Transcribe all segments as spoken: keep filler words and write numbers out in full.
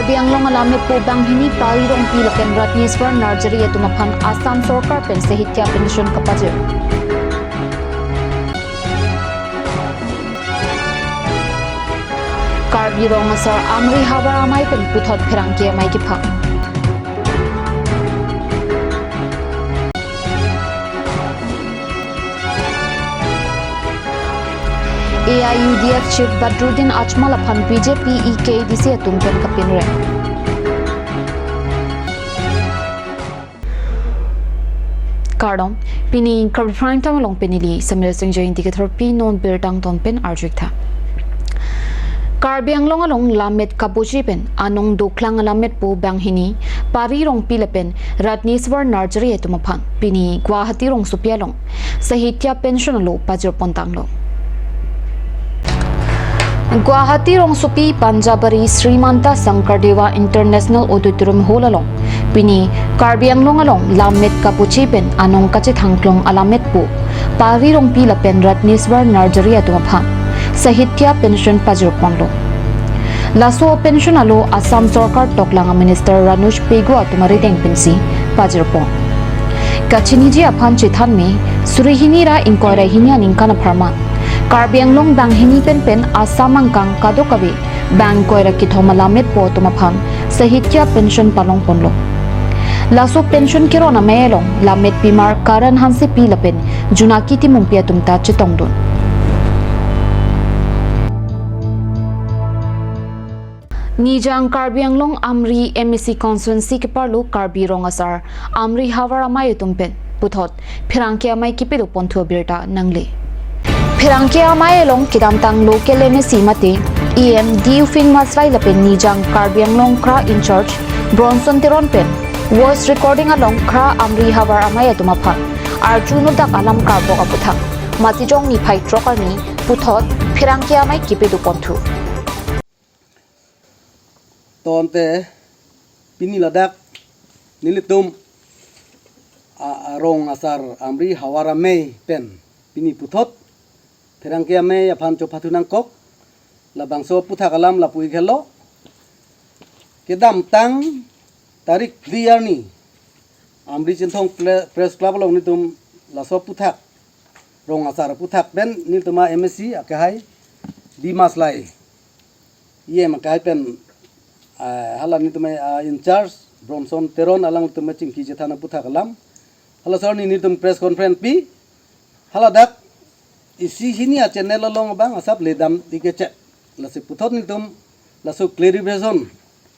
Karbi Anglong alammet po banghini Pari Rongpi lapen Ratneswar Narjari atum aphan Assam Sorkar pen Sahitya Pension kapajir. Karbi Rong Asar Amri Havar Amei pen puthot pherangke amei kephang. A I U D F Chief Badruddin Ajmal aphan B J P E K D C atum pen kapinrem. Kardom, pini Karbi Prime Time along pini neli Samir Singh Jain dikethor pi non birta angton pen arju-ik tha. Karbi Anglong along lammet kabuji pen anong doklang alammet po banghini Pari Rongpi lapen Ratneswar Narjari atum aphan pini Guwahati rongsopi along Sahitya Pension alo pajir pon tanglo. Guwahati rongsopi Panjabari Srimanta Sankardeva International Auditorium Hall along pini Karbi Anglong along lammet kabuji pen anong kachethangklong alammet po Pari Rongpi lapen Ratneswar Narjari atum aphan Sahitya Pension pajir ponlo. Laso pension alo Assam Sorkar toklang a Minister Ranuj Pegu atum arideng pensi pajir pon. Kachiniji aphan chethanme suri hini ra ingkoi ra hini aningkan apharman Karbi Anglong banghini penpen Assam angkang kadokave bang ingkoi ra kethom alammet po atum aphan Sahitya Pension palong ponlo. Laso pension keron amei along lammetpimar Karan Hansepi lapen Junaki Timungpi atum ta chetongdun. Nijang Karbi Anglong Amri M A C constituency keparlo Karbi Rong Asar Amri Havar Amei atum pen puthot pherangke amei kepido ponthu abirta nangle. Pherangke amei along kedamtang local M A C mate E M Diufin Maslai lapen Nijang Karbi Anglong Khra in-charge Bronson Teron pen voice recording along Khra Amri Havar Amei atum aphan arjunodak alam karbok aputhak Matijong niphai throk arni puthot pherangke amei kepido ponthu. Tangte pini ladak nelitum a, a, Rong Asar Amri Havar Amei pen pini puthot pherangke amei aphan chopathu nangkok. Labangso aputhak alam lapu-ik helo. Kedamtang tarik phli arni Amri Chinthong Ple-, Press Club along nelitum laso aputhak Rong Asar aputhak pen nelitum a M A C akehai Di Maslai, E M akehai pen, ah, hala nelitum a in-charge Bronson Teron alanglitum chingki chethan aputhak alam. Hala sar ni nelitum press conference pi. Hala dak isi hini a channel along abang asap ledam dikechet. Lasi puthot nelitum laso clarification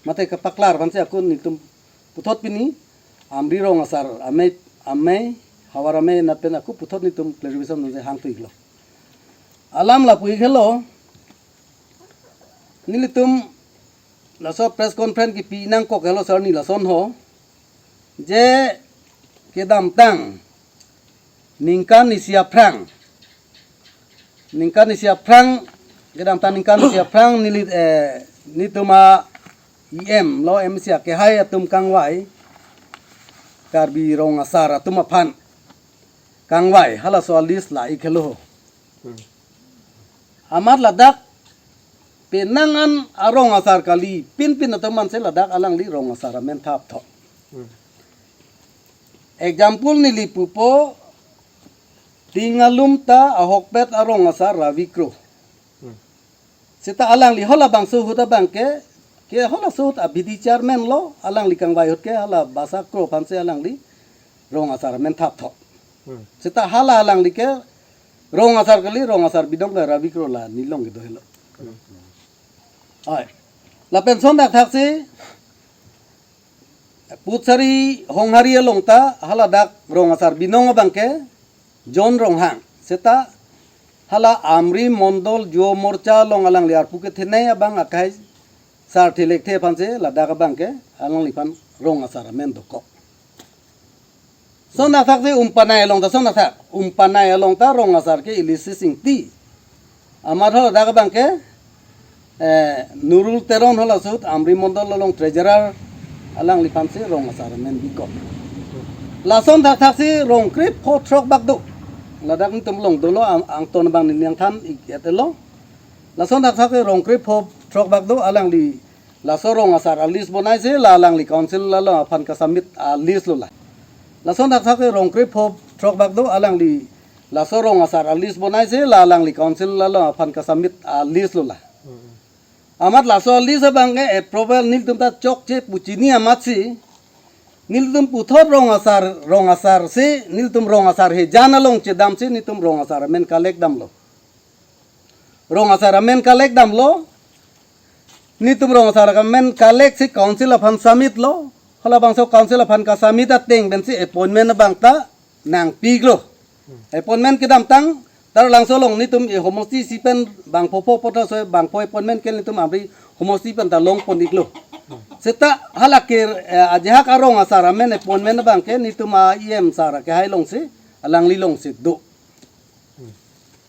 mate kapaklar aphansi ako nelitum puthot pini Amri Rong Asar Amei, Amei, Havar Amei nat pen ako puthot nelitum clarification nangsi hangthu-iklo. Alam lapu-ik helo, nelitum laso press conference kipi nangkok helo sar ni lason ho, je kedamtang ningkan isi aphrang, ningkan isi aphrang, kedamtang ningkan isi aphrang neli, eh, nelitum a E M lo M A C akehai atum kangvai Karbi Rong Asar atum aphan kangvai halaso a list la-ik helo. Hmm. Amat ladak penang an a Rong Asar kali pinpin atum ansi ladak alangli Rong Asar amen thap tho. Hmm. Example neli pupo, Tingalum ta ahokpet a Rong Asar Ravi Kro. Hmm. Seta alangli halabangso ahut abang ke, ke halaso ahut a B D chairman lo, alangli kangvai ahut ke hala Basa Kro aphansi alangli Rong Asar amen thap tho. Hmm. Seta hala alangli ke Rong Asar kali, Rong Asar binong ke Ravi Kro la nelong kedo helo. Hmm. Oi. Lapen son dak thaksi Putsari Honghari along ta haladak Rong Asar binong abang ke John Ronghang. Seta hala Amri Mondol Juo Morcha along alangli arpu kethenei abang akai Sar Thilek The aphansi ladak abang ke alangliphan Rong Asar amen dokok. Son athak si Umpanai along ta, son athak Umpanai along ta Rong Asar ke Ilisi Singti. Amat haladak abang ke, eh, Nurul Teron halaso ahut Amri Mondol along treasurer alangliphansi Rong Asar amen bikok. Lason thakthak si Rongkrep pho throk bak do. Ladak nelitum along dolo ang-, angton abang neli nangthan-ik-et lo. Lason thakthak si Rongkrep pho throk bak do alangli Laso rong asar a-list bonai si la alangli council along aphan ka-submit a-list lo la. Lason thakthak ke rong krepho throk bak do alangli. Laso rong asar a-list bonai si la alangli council along aphan ka-submit a-list lo la. Amat laso a-list abang ke approval nelitum ta chokche pu chini amat si nelitum puthot rong asar, rong asar si nelitum rong asar hejan along chedam si nelitum rong asar amen collect damlo. Rong asar amen collect damlo. Nelitum rong asar amen collect si council aphan submit lo. Halabangso council aphan ka-submit ateng pensi appointment abang ta nangpiklo. Appointment kedamtang, Taralangso along nelitum e homosti si pen bangpho pho poto so bangpho appointment ke nelitum amri homosti pen ta longpon-iklo. Seta hala ke, eh, ajahak arong asar amen appointment abang ke nelitum a-E M sir akehai along si, alangli along si do.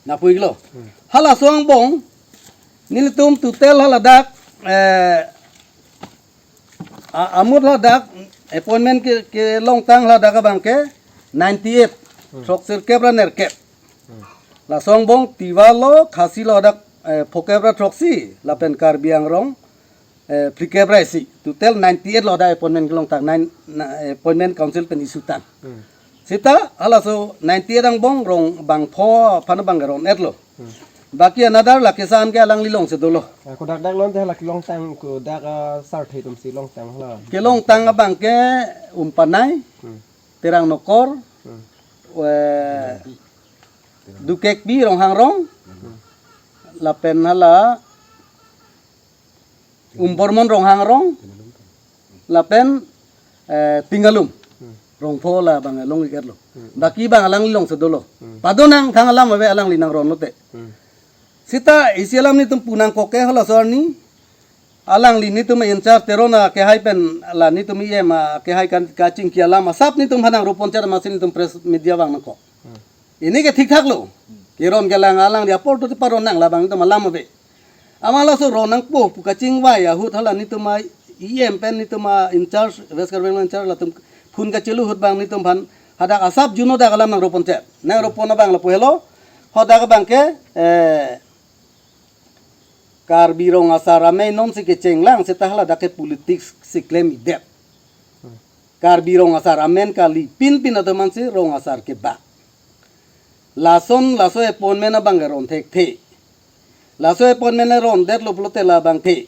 Nangpu-iklo. Halaso angbong nelitum total haladak, eh, a-, amut haladak appointment ke, kelongtang haladak abang ke ninety-eight, throksi kep ra nerkep. Laso angbong Tiwa lo, Khasi lo hadak, eh, phokep ra throksi, lapen Karbi Anglong, eh, phlikep ra isi. Total ninety-eight lo hadak appointment kelongtang, nine, na, appointment council pen issue tang. Seta halaso ninety-eight angbong rong bangpho aphan abang ron-etlo. Baki another la kesan ke alangli along si dolo. Ah, kodak dak lon te hala kelongtang kodak, ah, sarthe atum si longtang hala. Kelongtang abang ke Umpanai, Hmm. Terang Nokor, Hmm. eh, Dukekbi Ronghang rong, lapen hala Umbormon Ronghang rong, lapen, eh, Tingalum. Hmm. Rongpho labang along-iketlo. Hmm. Baki abang alangli along si dolo. Hmm. Padonang thang alam ave alangli nangron lote. Hmm. Seta isi alam nelitum pu nangkok ke halaso arni. Alangli nelitum in-charge Teron akehai pen la nelitum E M akehai kan kachingki alam asap nelitum aphan nangropon char masi nelitum press media abang nangkok. Hmm. Pini ke thikthak lo. Keron kelang alangli apor to paron nang labang nelitum alam ave. Amat laso ron nangpo pu kachingvai ahut hala nelitum a-E M pen nelitum a-in-charge, West Karbi Anglong in-charge latum phone kachelo ahut abang nelitum aphan hadak asap juno dak alam nangropon char. Nangropon abang lapu helo, hadak abang ke, eh, Karbi rong asar amei non si kechenglang seta haladak ke politics si klem-idet. Karbi rong asar amen kalipin pin atum ansi rong asar kebak. Lason laso appointment abang ke ron thekthe. Laso appointment ron detlo pulote labang the.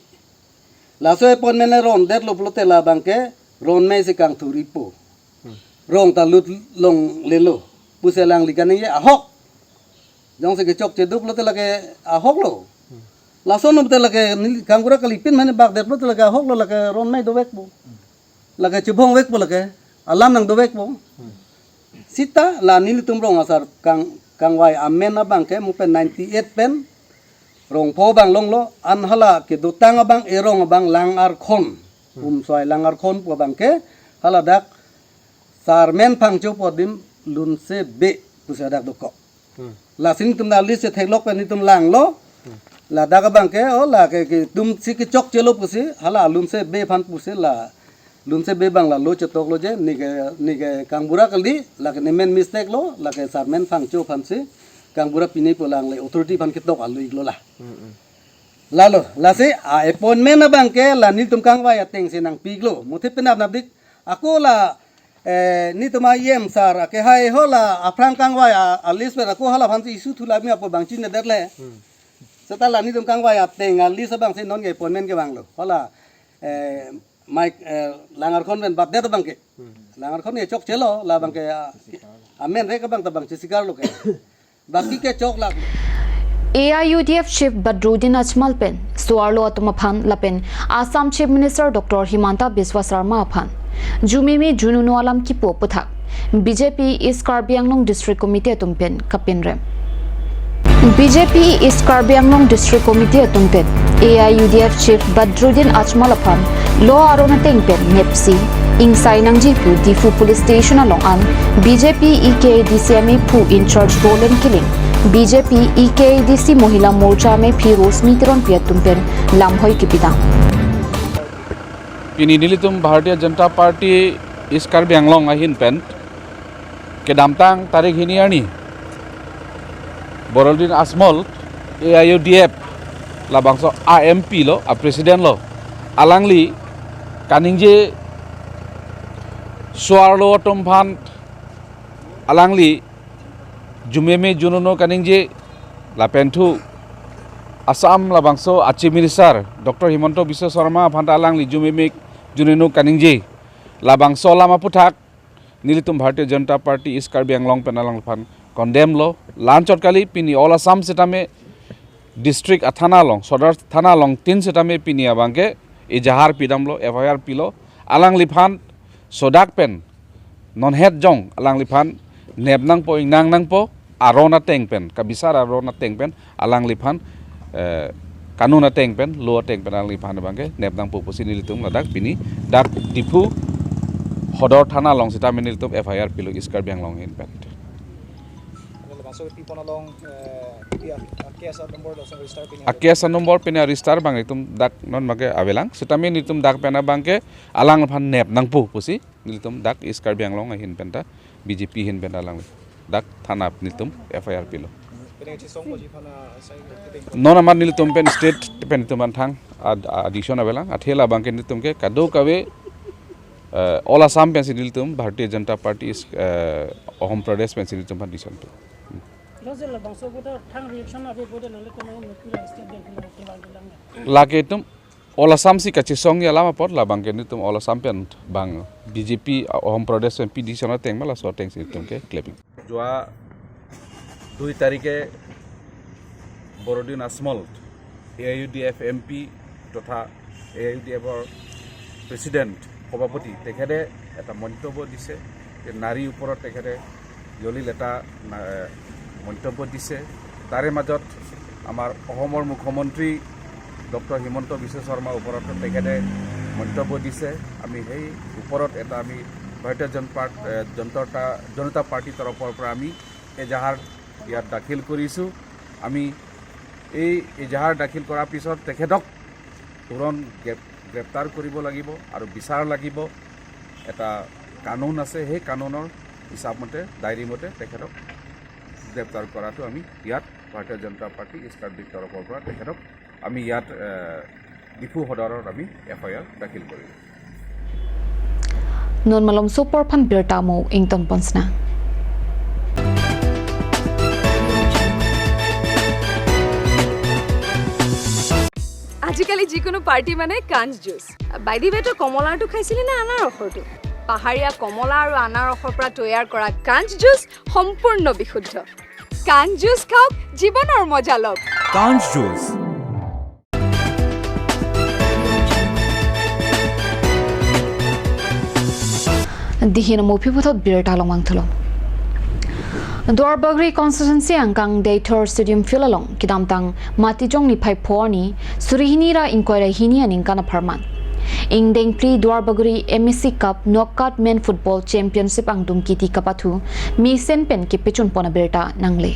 Laso appointment ron detlo pulote labang ke ron mei si kangthur-ikpo. Hmm. Rong ta lut longlelo. Pusi alangli kaningje ahok. Jongsi kechokche do pulote lake ahok lo. Hmm. Lason pulote lake neli kangbura kalipin mane bak det pulote lake ahok lo, lake ron mei dovekpo. Lake chebongvekpo lake. Alam nangdovekpo. Hmm. Seta la nelitum rong asar kang, kangvai amen abang ke mo pen ninety-eight pen rongpho abang longlo, an hala kedotang abang erong abang Lang Arkhon. Hmm. Umswai Lang Arkhon pu abang ke haladak Sarmen Phangcho pu adim Lunse Bey pusi hadak dokok. Hmm. Lasi nelitum na list theklok pen nelitum langlo. Hmm. Ladak abang ke, oh, lake, ke itum si kechokchelo pusi, hala Lunse Bey aphan pusi la, Lunse Bey abang la lo chetoklo je, neke, neke kangbura kali, lake nemen mistake lo, lake Sarmen Phangcho aphan si, kangbura pine pu alangle authority aphan ketok alo-iklo la. Hmm, hmm. Lalo, lasi, a-appointment abang ke, la nelitum kangvai ateng si nangpiklo, muthe penap napdik, ako la, eh, nelitum a-E M sir, akehai hala aphrang kangvai a, a-list pen ako hala aphan si issue thulami apo bang chinine det le. Hmm. Seta la nelitum kangvai ateng a-list abang si non ke appointment kevanglo. Hala, eh, Mike, eh, Lang Arkhon pen bat det abang ke. Hmm. Lang Arkhon ke chokchelo, labang ke, ah, amen rek abang ta bang chesikar lo ke. Baki kechok lak. A I U D F Chief Badruddin Ajmal pen so-arlo atum aphan lapen Assam Chief Minister Doctor Himanta Biswa Sarma aphan jumimi jununo alam kipu aputhak B J P East Karbi Anglong District Committee atum pen kapinrem. B J P East Karbi Anglong District Committee atum pen A I U D F Chief Badruddin Ajmal aphan lo aron ateng pen nepsi ingsai nangji pu Diphu Police Station along an B J P E K A D C amephu in-charge Roland Killing, B J P E K A D C Mohila Morcha amephi Rosmi Teronpi atum pen lamhoi kipidam. Pini nelitum Bharatiya Janata Party East Karbi Anglong ahin pen kedamtang tarik hini arni Badruddin Ajmal, A I U D F, labangso a-M P lo, a-president lo, Alangli kaningje so-arlo atum aphan alangli jumeme jununu kaningje, lapen thu Assam labangso a Chief Minister Doctor Himanta Biswa Sarma aphan ta alangli jumeme jununu kaningje. Labangso alam aputhak nelitum Bharatiya Janata Party East Karbi Anglong pen alangliphan condemn lo. La-anchot kali, pini all Assam sitame district athana along, Sodar thana along tin sitame pini abangke ejahar pidamlo, F I R pilo. Alangliphan sodak pen non het jong alangliphan nep nangpo, ingnang nangpo, aron ateng pen, kabisar aron ateng pen alangliphan, eh, kanun ateng pen, law ateng pen alangliphan abangke nep nangpo pusi nelitum ladak pini dak Diphu Sodar thana along sitame nelitum F I R pilo East Karbi Anglong ahin pen. Ano labangso pi pon along, eh, pi a, a case number langsung register pini. A case number pini register abang itum dak non make avelang. Sitame nelitum dak pen abangke alangliphan nep nangpo pusi nelitum dak East Karbi Anglong ahin pen ta B J P ahin pen ta alang dak thana nelitum F I R pilo. Pini chisong ko ji aphan, ah, sai ko teng. Non amat nelitum pen state pen nelitum aphan thang ad-, addition avelang. Athe labangke nelitum ke kadokave, eh, all Assam pensi nelitum Bharatiya Janata Party is, eh, Ahom Pradesh pensi nelitum aphan addition pi. Lo je labangso bote thang reaction ave bote nelitum nang nukila state bank nang tulang tulang. Lake itum all Assam si kachisongji alam apot labangke nelitum all Assam pen bang B J P Ahom Pradesh pen pi addition ateng ma laso atengsi nelitum ke klepik. যোৱা দুই তাৰিখে বৰদিন Ajmal A I U D F M P তথা A I U D এফৰ president সভাপতি তেখেতে এটা মন্তব্য দিছে যে নাৰীৰ ওপৰত তেখেতে জলিল এটা না-, মন্তব্য দিছে। তাৰে মাজত আমাৰ অসমৰ মুখ্যমন্ত্ৰী ডক্টৰ হিমন্ত বিশ্ব শৰ্মাৰ ওপৰত তেখেতে মন্তব্য দিছে। আমি সেই ওপৰত এটা আমি ভাৰতীয় জন পাৰ্ট-, এ, জনতা, জনতা পাৰ্টিৰ তৰফৰ পৰা আমি এজাহাৰ ইয়াত দাখিল কৰিছোঁ। আমি এই এজাহাৰ দাখিল কৰাৰ পিছত তেখেতক তুৰন্ত গ্ৰেপ-, গ্ৰেপ্তাৰ কৰিব লাগিব আৰু বিচাৰ লাগিব। এটা কানুন আছে, সেই কানুনৰ হিচাপ মতে, ডায়েৰী মতে তেখেতক গ্ৰেপ্তাৰ কৰাটো আমি ইয়াত ভাৰতীয় জনতা পাৰ্টি ইষ্ট কাৰ্বিৰ তৰফৰ পৰা তেখেতক আমি ইয়াত, এ, ডিফু সদৰত আমি এফ আই আৰ দাখিল কৰিলোঁ। Non malom sopor aphan birta mo ington ponsna. আজিকালি যিকোনো পাৰ্টি মানে কাঞ্চ জুচ। By the way, তই কমলাৰটো খাইছিলি নে আনাৰসৰটো? পাহাৰীয়া কমলা আৰু আনাৰসৰ পৰা তৈয়াৰ কৰা কাঞ্চ জুচ সম্পূৰ্ণ বিশুদ্ধ। কাঞ্চ জুচ খাওক, জীৱনৰ মজা লওক। কাঞ্চ juice. Dihin mo phiputhot birta along mangthulo. Duarbagori constituency angkang Deithor Stadium Field along kedamtang Matijong niphai pho arni suri hini ra ingkoi ra hini aningkan apharman ingdeng phli Duarbagori M A C Cup Knockout Men Football Championship angdung kiti kapathu mesen pen kepechun pon abirta nangle.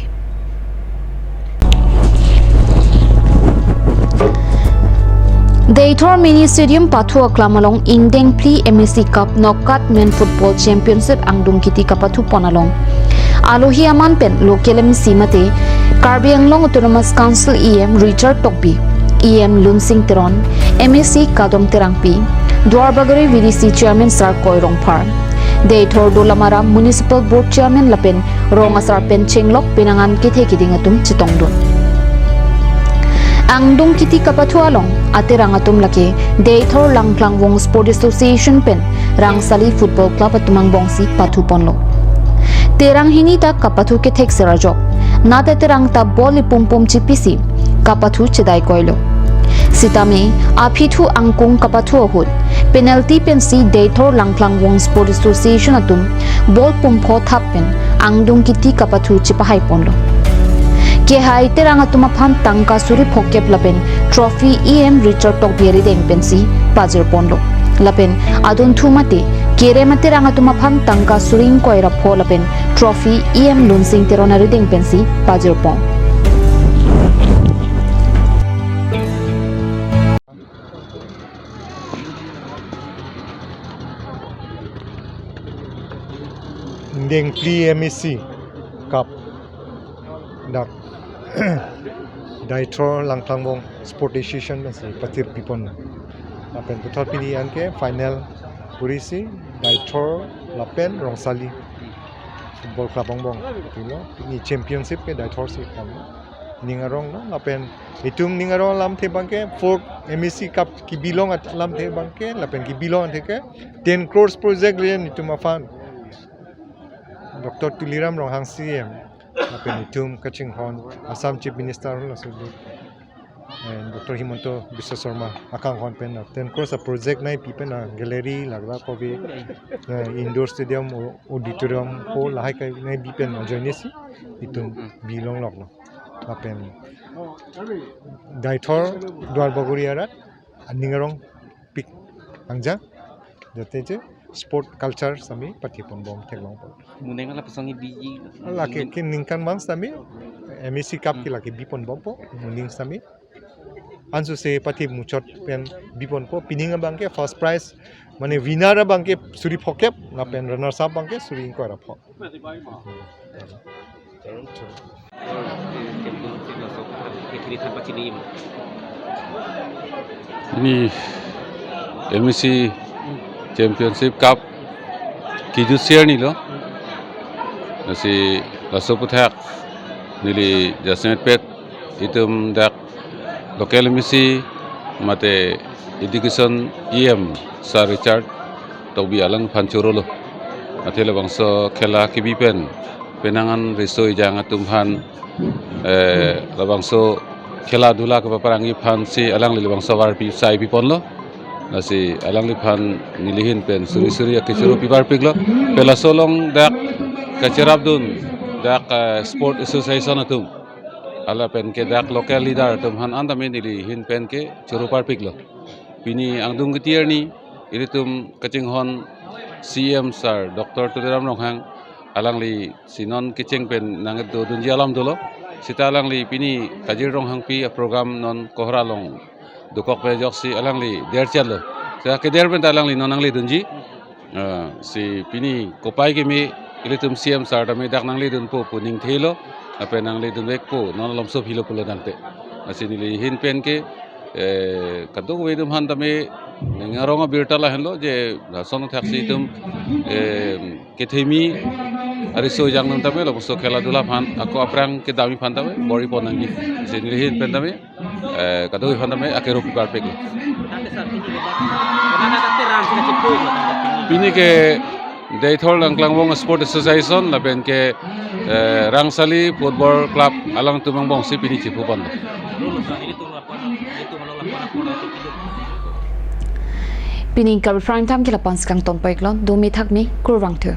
Deithor Mini Stadium pathu aklam along ingdeng phli M A C Cup Knockout Men Football Championship angdung kiti kapathu pon along alohi aman pen local M C mate Karbi Anglong Autonomous Council E M Richard Tokbi, E M Lunsing Teron, M A C Kadom Terangpi, Duarbagori V D C Chairman Sarkoi Rongphar, Deithor Dolamara Municipal Board Chairman lapen rong asar pen chenglok penang an kethe keding atum chetongdun. Angdung kiti kapathu along aterang atum lake Deithor Langklangvong Sport Association pen Rangsali Football Club atum angbongsi pathu ponlo. Terang hini ta kapathu kethek serajok. Nat aterang ta ball ipum pum chipisi kapathu chedai koilo. Sitame aphithu angkung kapathu ahut penalty pensi Deithor Langklangvong Sport Association atum ball pumpho thap pen angdung kiti kapathu chepahai ponlo. Kehai terang atum aphan tangka suri phokep lapen trophy E M Richard Tokbi arideng pensi pajir ponlo. Lapen adunthu mate kerem aterang atum aphan tangka suri ingkoi ra pho lapen trophy E M Lunsing Teron arideng pensi pajir pon. Ingdeng phli M A C Cup dak Deithor Langklangvong Sport Association pensi patir pipon. Lapen puthot pini anke final purisi Deithor lapen Rongsali Football Club angbong pulo. Pini championship ke Deithor si kam. Ning arong lo, lapen itum ning arong alamthe abangke fourth M A C Cup kebi along at-, alamthe abangke, lapen kebi along athe ke ten crores project le itum aphan Doctor Tuliram Ronghang C M, lapen itum kachinghon Assam Chief Minister laso du, eh, Doctor Himanta Biswa Sarma akanghon pen na ten crores a project nangpi pen na gallery lagda kove, eh, indoor stadium, o-, auditorium hall lahai ke nangpi pen ajoine si itum bi longlok lo. Lapen Deithor Duarbagori arat aning arongpik angja, jate je sport culture sami pathiponbom theklongpo. Mo ning ala pasang biji. Lake ke ningkan mang sami M A C Cup ke lake biponbompo, mo ning sami. Ansose pathimuchot pen biponpo, pining abangke first prize, mane winner abangke suri phokep, lapen runners up abangke suri ingkoi ra phok. Ini M A C Championship Cup kijut sirni lo. Lasi laso aphuthak neli jasemet pet itum dak local M A C mate education E M Sir Richard Tokbi alangphan chorolo. Athe labangso khela kebi pen penang an riso ejang atum aphan, eh, labangso khela dhula kepaparangji aphan si alangli labangso avar pi sai piponlo. Lasi alangliphan nelihin pen suri suri akechoro piparpiklo. Pen laso along dak kacherapdun dak, eh, sport association atum, lapen ke dak local leader atum aphan an tame nelihin pen ke choro parpiklo. Pini angdung kiti arni ilitum kachinghon C M Sir Doctor Tuliram Ronghang, alangli si non kecheng pen nangdodunji alam dolo. Seta alangli pini Kajir Ronghangpi a program non Kohora along dokok pen ajoksi alangli derchetlo. Seta keder pen ta alangli non nangledunji. Ah, si pini kopai keme ilitum C M Sir tame dak nangledunpo pu ningthelo, lapen nangledunvekpo, non malomso philo pulo tangte. Lasi nelihin pen ke, eh, kadokave atum aphan tame ning arong abirta lahenlo je lason thaksi itum, eh, kethemi ariso ejang atum tame labangso khela dhula aphan ako aphrang kedamji aphan tame bor-i pon nangji. Lasi nelihin pen tame, eh, kadokave aphan tame akero piparpik. Pini ke Deithor Langklangbong Sport Association lapen ke, eh, Rongsali Football Club alangtum angbong si pini chipupon. Pini Karbi Prime Time ke lapu-an si kangtonpon-iklo, dome thakme, kurvangthu.